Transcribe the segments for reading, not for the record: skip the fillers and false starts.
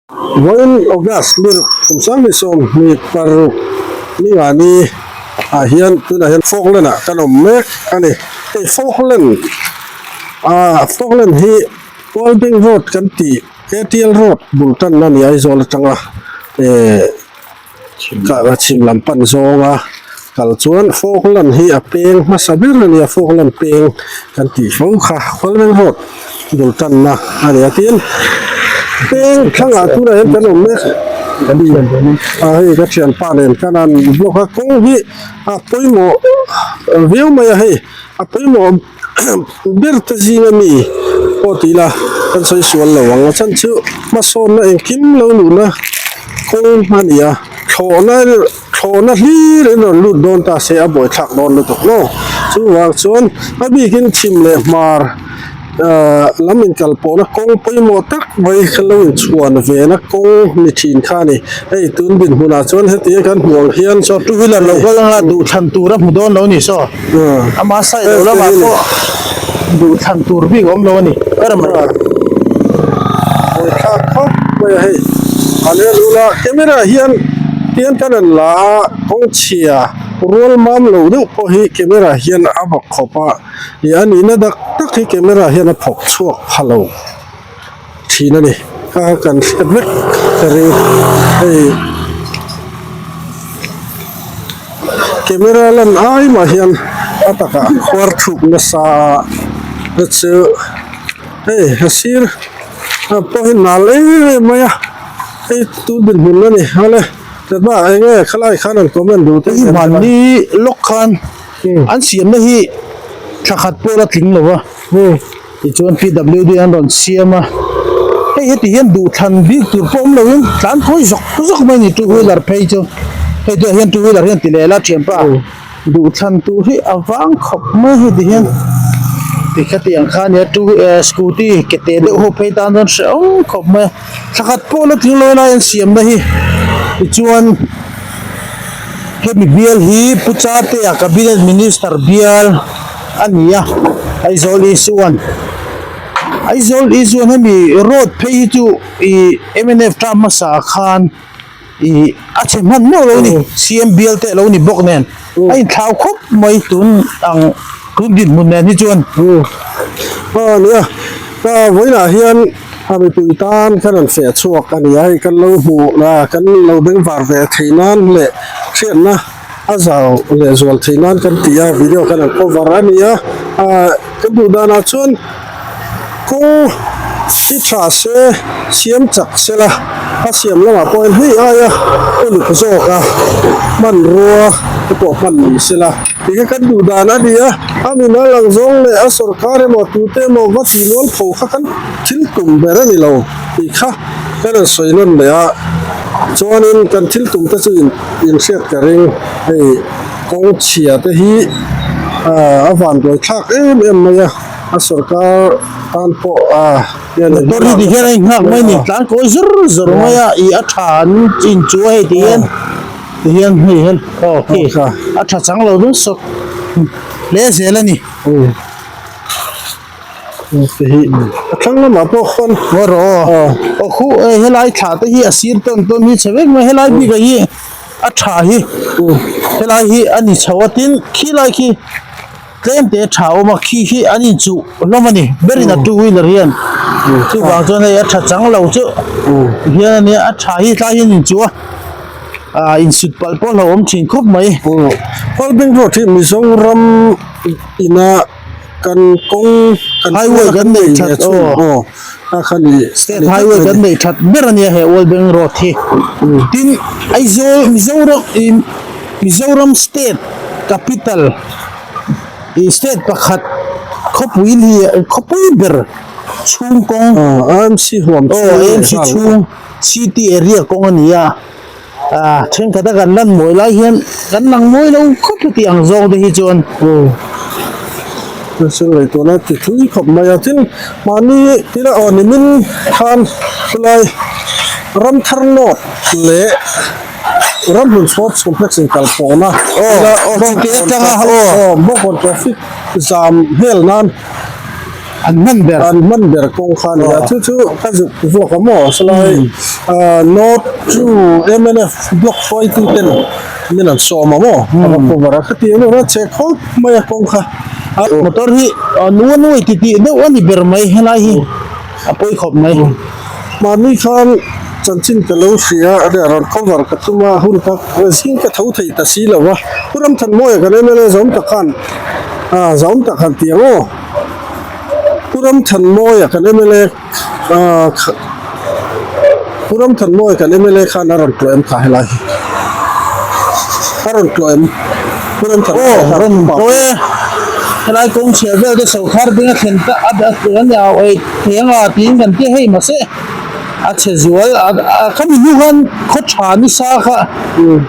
Vawiin August ni ruk kum 2026 ningani ah hian tunah hian Falkland ah kan awm mek a ni. Hei Falkland ah Falkland hi World Bank Road kan tih ATL Road bul tanna a ni Aizawl atanga eh Chhim lam pan zawnga kal chuan Falkland hi a peng hmasa ber a nia, Falkland peng kan tih fo kha Khualveng Road bul tanna a ni a tin peng thlangah tunah hian kan awm mek a hei ka thianpa nen kan han block a kawng hi a pawimawh viau mai a hei a pawimawh ber te zinga mi pawh ti ila kan sawi sual lo ang a chhan chu hmasawnna engkim lo luhna kawng a ni a thlawhna thlawhna hlir in rawn lut dawn ta se a buaithlak dawn lutuk maw chuvang chuan a bikin chhim leh hmar ahh lam inkal pawhna kawng pawimawh tak mai kha lo inchhuan ve na kawng ni thin kha a ni hei tun dinhmunah chuan heti a kan hmuh ang hian Saw two wheeler lo kal anga duhthlan tur a hmu dawn lo ni saw. Ama side lo lamah pawh duhthlan tur bik a awm lo a ni ber mai. Buaithlak khawp mai a hei a leh lul a camera hian tian kan han la a kawng chhia rual mam lo deuh pawh hi camera hian a bawk khawp a ih a nihna dak tak hi camera hian a phawk chhuak pha lo. Thin a ni a kan hriat vek ka ring hei camera lan ai mah hian a takah khuar thuk nasa a chu hei a sir ah pawh hi nal em em mai a hei tun dinhmun a ni awle tuna eng nge khalai khan an comment duh te Hei hmanni lawk khan an siamna hi thla khat pawh la tling lo va. Tichuan PWD an rawn siam a, hei heti hian duhthlan bik tur pawh awm loin tlan kawi zawk zawk mai a ni two wheeler phei chu hei tûnah hian two wheeler hian ti leh la thianpa duhthlan tur hi a vang khawp mai a heti hian tikha ang kha a nia two eh scooty ke teh deuh ho phei tan chuan hrehawm khawp mai a thla khat pawh la tling lo lai an siamna hi tichuan hemi bial hi Pu Chatea cabinet minister bial. a ni a Aizawl East one Aizawl East one hemi road phei hi chu ih mnf term hmasa ah khan ih a chhe hman meuh lo a ni cm bial te alo ni bawk nen a inthlau khawp mai tun ang tun dinhmun nen hi chuan. Aw nia vawiinah hian a mipui tan khan an feh chhuak a ni a hei kan lo hmuh kan lo bengvar ve theih nan leh hriatna. A zau leh zual theih nan kan ti a video khan an cover a ni a ah kan duh danah chuan kawng hi tha se siam chak se la a siam lamah pawh hian hei aia uluk zawk a hmanrua te pawh hman ni se la ti kha kan duh dan a ni a a mimal ang zawng leh a sawrkar emaw tute emaw va ti mual pho kha kan thil tum ber a ni lo tih kha kan rawn sawi nawn leh a chuanin kan thil tum te chu in. Inhriat ka ring hei kawng chhia te hi aaa a vanduai thlak em em mai a a sawrkar tan pawh aa Motor hi ti hian a inghak mai a ni tlan kawi zur zur mai a ih a tha an chin chu a hei ti hian ti hian hei hian aw khi a tha chang lo deuh sawt hle zel a ni. A thlang lamah pawh khawn Ngaw rawh aw. Aw khu e helai thla te hi a sir tawn tawn hi chhe vek mai helai bik ah hi a tha hi helai hi a ni chho a tin khilai khi tlem te tha awm a khi khi an inchuh hlawm a ni berin a two wheeler hian chuvang chuan hei a tha chang lo chu hian a nia a tha hi tlai hian inchuh a ah insut palh pawh hlauhawm thin khawp mai. Palbeng road hi Mizoram ina. Kan kawng kan highway kan neih that aw a kha ni state highway kan neih that ber a nia he World Bank road hi tin Aizawl Mizoram ih Mizoram state capital ih state pakhat khawpui li khawpui ber chhung kawng AMC huam aw AMC chhung city area kawng a ni a. Ah thenkhat a kan lan mawi lai hian kan lang mawi lo khawp a tih ang zawng te hi chuan. Aw thil ngaihtuahna ti thui khawp mai a tin mahni tina aw nimin khan khulai Ramthar North leh Ramhlun Sports Complex in kal pawhna aw aw chutih atanga aw Bawngkawn traffic zam hel nan. An hman ber. An hman ber kawng kha a ni a, chu chu ka zuk vuak a maw salai North chu mnf block hruaitu ten min an sawm a maw a va cover a khati ang deuh a chhe khawp mai a kawng kha. Motor hi one way ti tih deuh a ni ber mai helai hi a pawi khawp mai. Mahni khan chanchin ka lo hria a nia rawn cover ka tum a hun kha zing ka tho thei ta si lo va Pu Ramthanmawia kan mla zawm tak khan zawm tak han ti ang aw. Pu Ramthanmawia kan mla ah Pu Ramthanmawia kan mla khan a rawn tlawh em kha helai hi a rawn tlawh em Pu Ramthanmawia khan rawn tlawh e helai kawng chhia vel te sawrkhar beng a thlen ta a a ni au ei thei anga tiin kan tia hei mahse a chhe zual a khami hnu khan khaw tha nisa kha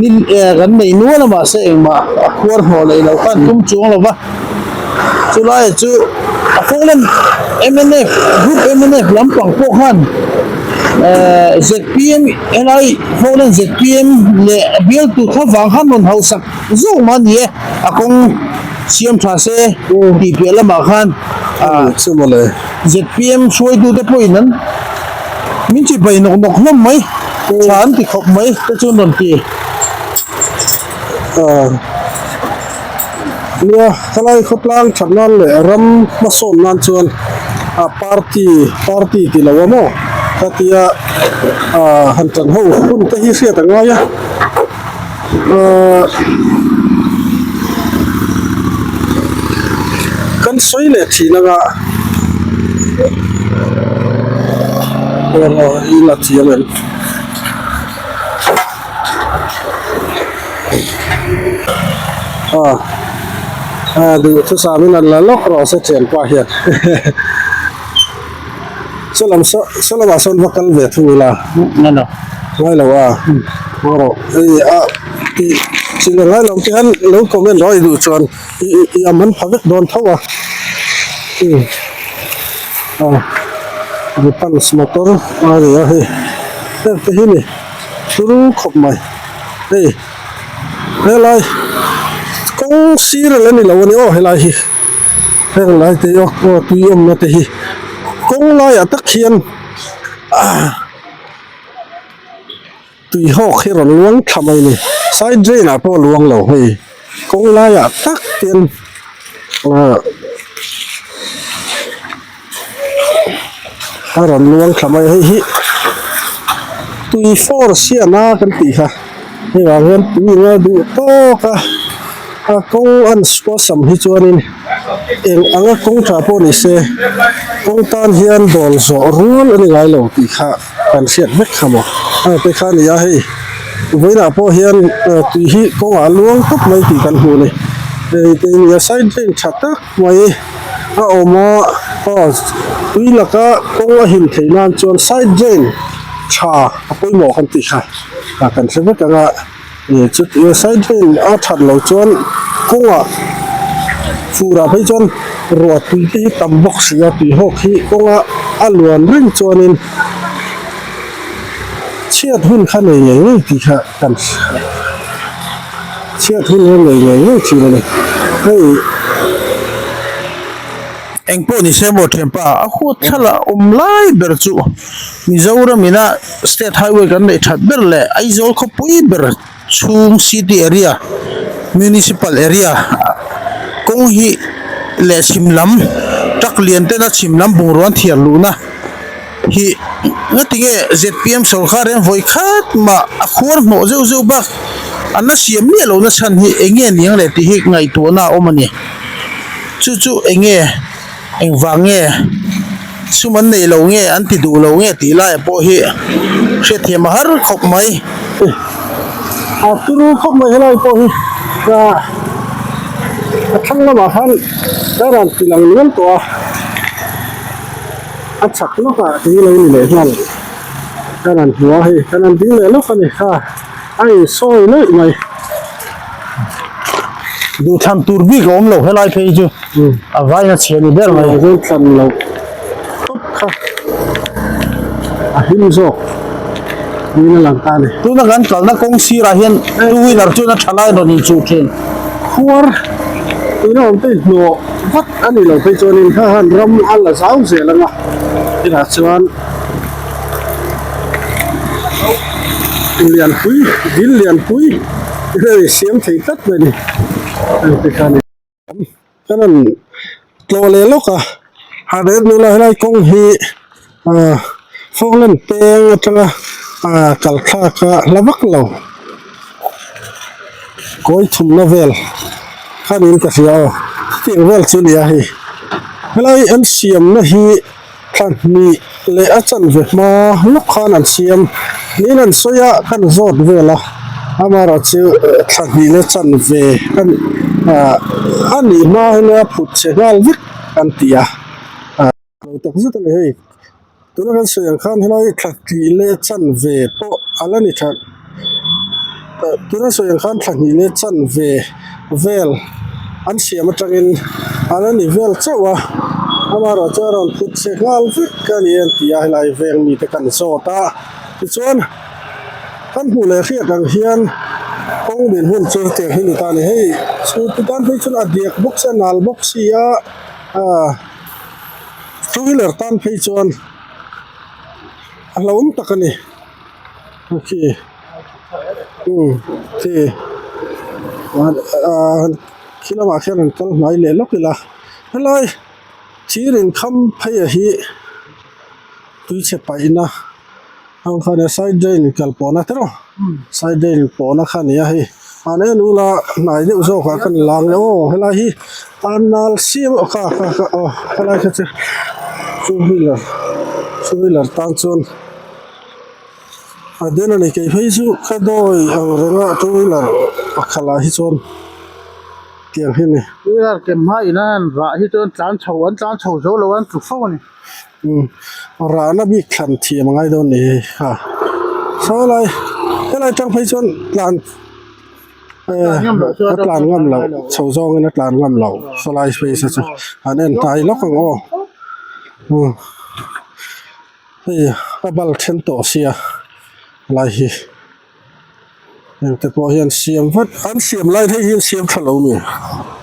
ni kan nei nual a mahse engmah a khuar hnawh leh lo khan tum chuang lo va. Chulai chu a Fallen mnf group mnf lampang pawh khan ehh zpm helai Fallen zpm leh a bialtu thla vang khan rawn hausak zawk mah a ni e a kawng siam tha se tih piah lamah khan ah zpm hruaitute pawhin an min chibai nawk nawk hlawm mai tha an ti khawp mai te chu an rawn ti. Nia, helai khawtlang that nan leh ram hmasawn nan chuan a party party ti lo a maw khatia ah han tan ho hun te hi hriat a ngai a ah kan sawi leh thin anga aw i la thiam em. Aw ah duhthusam in an la lawk rawh se thianpa hian saw saw saw lamah sawn va kal ve thung ila ngai lo a haw rawh hei a tih chin a ngai lo te hian lo comment rawh i duh chuan i i a man pha vek dawn tho a umm aw repulse motor a ni a hei heng te hi ni. Thil khawp mai hei helai kawng sir a ni lo a ni aw helai hi heng lai te hi aw tui awmna te hi kawng laiah tak hian ah tui hawk hi rawn luang thla mai a ni side drain ah pawh a luang lo hei kawng laiah tak hian ah. A rawn luang thla mai hei hi tui force hian a kan tih kha hei vang hian tui eng a duh tawk a a kawng an suasam hi chuanin eng anga kawng tha pawh ni se kawng tan hian dawl zawh rual a ni ngai lo tih kha kan hriat vek kha maw a te kha a ni a hei vawiinah pawh hian tui hi kawngah a luang tawp mai tih kan hmu a ni hei te hi a side drain tha tak mai. A awm a aw tui laka kawng a him theih nan chuan side drain tha a pawimawh kan tih kha ah kan hre vek ang a ih chuti side drain a that loh chuan kawngah furah phei chuan ruah tui te hi tam bawk si a tui hawk hi kawnga a luan reng chuanin chhiat hun kha nei ngei ngei tih kha kan chhiat hun kha nei ngei ngei thin a ni hei. Engpawh ni se maw thianpa a huat thlalak awm lai ber chu Mizoram ina state highway kan neih that ber leh Aizawl khawpui ber chhung city area municipal area kawng hi leh chhim lam truck lian tena chhim lam bungrua an thiar luhna. Hi ngatinge zpm sawrkar hian vawi khat mah a khuar hnawh zeuh zeuh bak an la siam miah lohna chhan hi eng nge niang le tih hi ngaihtuahna a awm a ni. Chu chu eng nge engvang nge sum an neih lo nge an ti duh lo nge tih laiah pawh hi hriatthiam a har khawp mai. A turu khawp mai helai pawh hi a thlang lamah khan dairan tilang nual tawh a. A chhak lawkah tui lo ni leh nghal kan han hmu a hei kan han ding leh lawk a ni kha a insawi luih mai. Duhthlan tur bik a awm lo helai phei chu a vaina chhe ni ber mai. Duhthlan loh tawp kha a hlim zawk niin a lang ta a ni. Tuna kan kalna kawng sirah hian two wheeler chuan a tha lai rawn inchuh thin. Khuar tuna awm te inhmuh. vat a nih loh phei chuanin kha han ram a la zau zel ang a inah chuan lianpui dil lianpui hi siam thei tlat mai a ni heng te khan kan rawn tlawh leh lawk a harh nula helai kawng hi ah Falkland peng atanga ah kal thlak a hla vak lo kawi thumna vel kha niin ka hria aw hetiang vel chu a ni a hei helai an siamna hi thla hnih leh a chanve hma lawk khan an siam niin an sawi a kan zawt vel a amaherawhchu thla hnih leh chanve a nih ah a nih hma hian a phut chhe nghal vek an ti a ah lo tak zet a ni hei tuna kan sawi ang khan helai thla hnih leh chanve pawh a la ni that tuna sawi ang khan thla hnih leh chanve vel an siam atangin a la ni vel chauh a amaherawh chu a rawn phut chhe nghal vek a ni an ti a helai veng mite kan zawt a tichuan kan hmuh leh hriat ang hian kawng din hun chu hetiang hi ni ta a ni hei scooty tan phei chuan a diak bawk sia a nal bawk si a ah two wheeler tan phei chuan a hlauhawm tak a ni. Khi umm khi ah khi lamah khian an kal hnai leh lawk ila helai thir in kham phei a hi tuichhe paihna ang kha nia side drain kal pawhna te rawh side drain pawhna kha a ni a hei mahni a nula hnai deuh zawk ah khan lang leh aw helai hi a nal siam a kha kha kha aw helai kha chu two wheeler two wheeler tan chuan. A den a ni kei phei chu ka dawi ang reng a two wheeler pakhat ah hi chuan tiang hi a ni. Two wheeler kem hma in a han rah hi chuan tlan chho an tlan chho zo lo a an tlu fo a ni. Umm rahna bik thlan thiam a ngai dawn ni hei ha saw lai helai atang phei chuan tlan eh a tlan ngam loh chho zawngin a tlan ngam loh saw lai space a chu an en hnai lawk ang aw umm. Hei a bal then tawh sia lai hi engte pawh hian siam vat an siam lai phei hi an siam tha lo mi.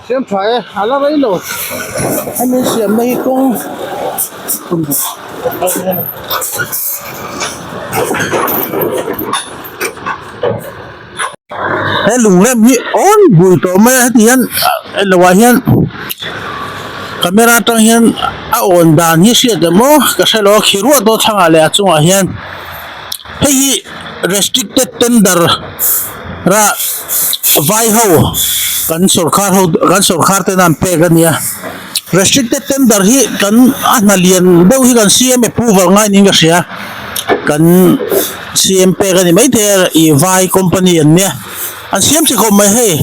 Siam tha e a la rei lo hemi siamna hi kawng he lungrem hi awn bui tawh mai a heti hian elo ah hian camera atang hian a awn dan hi hriat em aw ka hre lo a khi ruah tawh thlang ah leh a chungah hian hei hi restricted tender ra vai ho kan sawrkar ho kan sawrkar tena an pek a nia restricted tender hi kan a hna lian deuh hi kan C_M approval ngai niin ka hria kan. Siam pek a ni maithei a ih vai company an nia an siam chhe khawp mai hei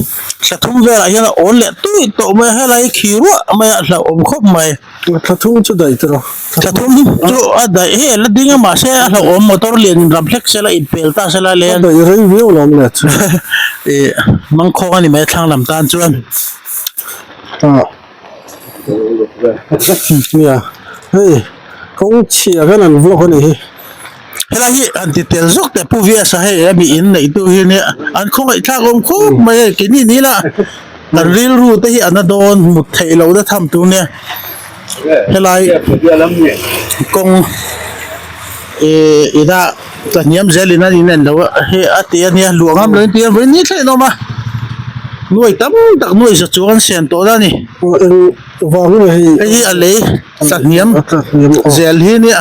thla thum velah hian a awn leh tui tawh mai a helai hi khi ruah mai a hlauhawm khawp mai. Thla thum chu daih tawh thla thum chu a daih hei a la ding a mahse a hlauhawm motor lian in ram hlek sela inpel ta sela leh a daih rei viau lo ang leh chu ih mangkhawng a ni mai a thlang lam tan chuan. Nia hei kawng chhia khan an vlog a nih hi. Helai hi han ti tel zawk teh Pu Viasa hei a mi in neih tu hi nia an khawngaih thlak awm khawp mai hei keini ni ila kan rilru te hi a na dawn mut theih loh na tham tur nia helai kawng ih ina tla hniam zel in an inen lo a hei a ti a nia luah ngam lo in ti a vawiin ni thleng in awm a nuai tam tak nuai za chuang an siam tawh a ni. Eng vang nge hei. Hei hi a lei tla hniam zel hi nia.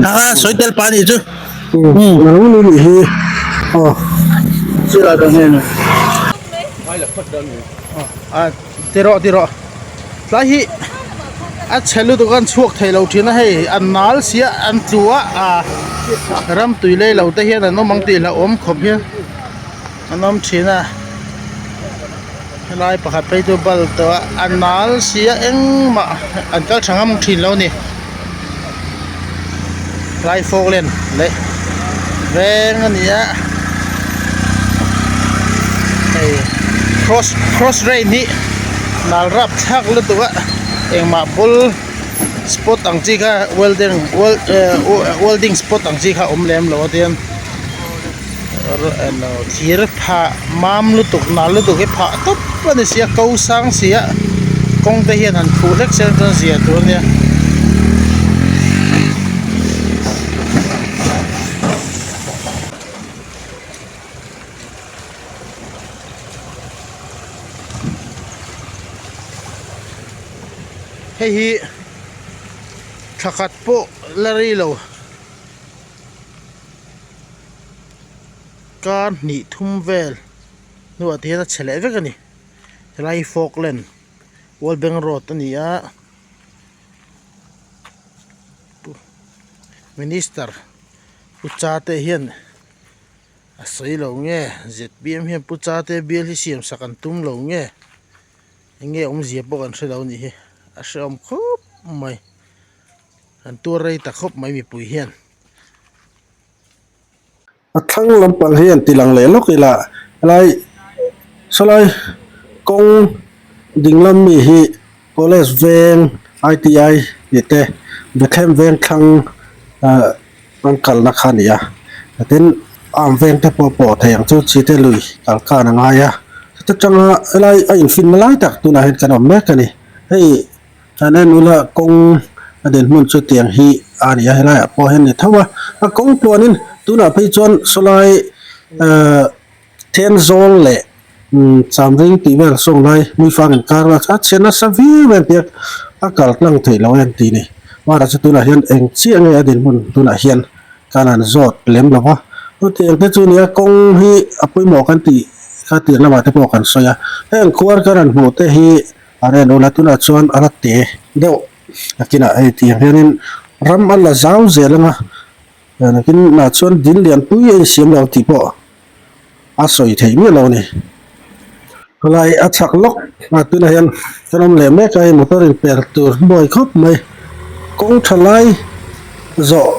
A sawi tel pa nih chu. A lo ni nih hi aw. A ti rawh ti rawh tlai hi a chhe lutuk a an chhuak thei lo thin a hei an nal sia an tlu a ah ram tui lei lo te hian an awm ang tih hlauhawm khawp hian an awm thin a helai pakhat phei chu bal tawh a a nal sia engmah an kal tha ngam thin lo a ni helai falkland leh veng a ni a hei cross cross rain hi nal rap thlak lutuk a engmah ball spot ang chi kha welding welding spot ang chi kha a awm lem lo a tiang. Thir phah mam lutuk nal lutuk hi phah tawp a ni sia ko sang sia kawng te hian han khuh hlek se chuan zia tur a nia. Hei hi thla khat pawh la rei lo. Kar hnih thum vel hnuah te hian a chhe leh vek a ni helai hi falkland world bank road a ni a minister pu cha te hian a sawi lo nge zpm hian pu cha te bial hi siam sak an tum lo nge eng nge awmzia pawh kan hre lo a nih hi a hrehawm khawp mai an tuar rei ta khawp mai mipui hian. A thlang lampang hi an ti lang leh lawk ila helai sawlai kawng dinglam mi hi college veng I_T_I tih te Bethlehem veng thlang ah an kalna kha a ni a tin arm veng te pawh pawh thei ang chu chite lui kal khan a ngai a chuta tanga helai a infinna lai tak tunah hian kan awm mek a ni hei. Chuan en ula kawng a dinhmun chu tiang hi a ni a helai ah pawh hian a ni tho a a kawng tluanin tunah phei chuan sawlai ehh Thenzawl leh umm Chamring tih vel sawng lai Hmuifang inkar vel a chhe nasa viau em tia a kal tlang theih loh em tih ni mahra chu tunah hian eng chiah nge a dinhmun tunah hian kan han zawt lem lo va chutiang te chu nia kawng hi a pawimawh kan tih kha tir lamah te pawh kan sawi a heng khuar kan han hmuh te hi. A rel ula tunah chuan a la te deuh a kinah hei tiang hianin ram a la zau zel ang a nakinah chuan dil lian pui a insiam lo tih pawh a sawi theih miah lo a ni helai a chhak lawk a tunah hian kan awm leh mek a hei motor in per tur buai khawp mai kawng tha lai zawh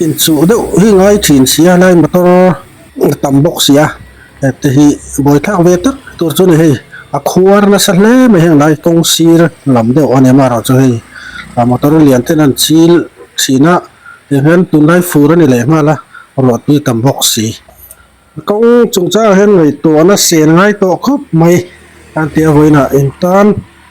inchuh deuh hi ngai thin si a helai motor a tam bawk si a. Hete hi buaithlak ve tak tur chu a ni hei a khuar nasa hle mai heng lai kawng sir lam deuh a ni amaherawh chu hei a motor lian ten an chil thin a tiang hian tunlai fur a ni leh nghal a ruahtui tam bawk si kawng chungchangah hian ngaihtuahna sen ngai tawh khawp mai an tia vawiinah engtan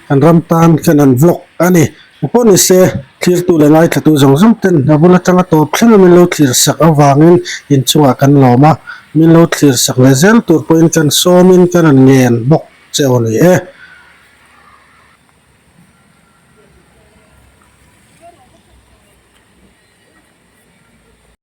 kan ram tan khan an vlog a ni. Pawh ni se, thlirtu leh ngaithlatu zawng zawng ten a bul atanga tawp thleng a min lo thlir sak avangin inchungah kan lawm a, min lo thlir sak leh zel tur pawhin kan sawmin kan rawn ngen bawk che aw ni e.